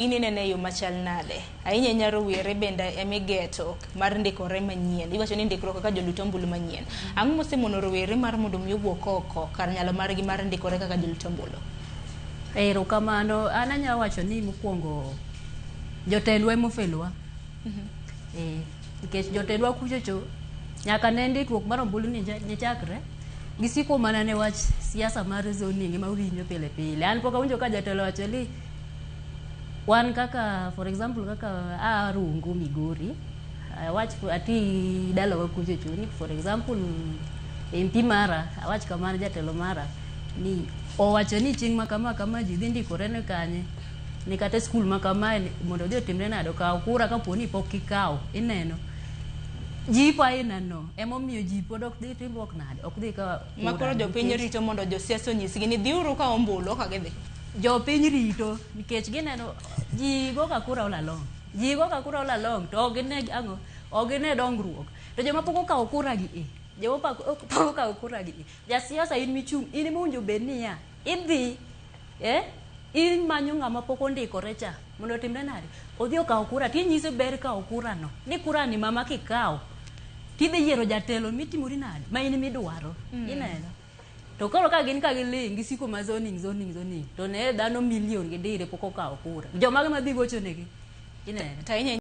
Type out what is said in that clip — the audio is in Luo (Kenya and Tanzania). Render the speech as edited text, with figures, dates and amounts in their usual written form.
In inene e yo machal nade? Ahinya ahinya rowere bende emigeto mar ndikore manyien. Iwacho ni ndikruok kaka jolut ombulu manyien. Ang'o mosemono rowere mar mondo mi owuok oko kar nyalo margi mar ndikore kaka jolut ombulu? Erokamano. An anya wacho ni mokwongo jotendwa ema ofelowa. Eh, nikech jotendwa kuchocho nyaka ne ndikruok mar ombulu ni ne chakre, gisiko mana ne wach siasa mar zoning ema winjo pile pile. An pok awinjo ka jatelo owacho ni wan kaka for example kaka a Rongo Migori, awach ati dalawa kuchocho ni for example MP mara, awach kamano jatelo mara ni owacho ni chieng' ma kama kama ji dhi ndikore ne kanye ni kata e skul ma kamae mondo odhi otimre nade okaw kura kapo ni pok ikawo ineno jipo aina no emomiyo ji pod ok dhi timruok nade ok dhi kawo Ma koro kura jopiny nikech rito mondo josiasa onyisgi ni dhiuru ka ombulu ka gidhi. Jopiny rito nikech gineno ji go ka kura all along. Ji go ka kura all along to ok gine ang'o? Ok gine dongruok. To joma pok okawo kura gi e, joma pok okawo kura gi e, jasiasa in michung' in ema owinjo bed niya, idhi eh, imanyo ng'ama pok ondikore cha mondo otimre nade? Odhi okaw kura tinyise ber kawo kura no. Ni kura ni mama kikawo tidhi yiero jatelo mitimori nade? Ma in midwaro. Ineno? To koro ka gin ka giling' gisiko ma zoning zoning zoning to ne dhano million gi dire pok okawo kura. Jomage madhi gocho negi? Ineno? To ahinya.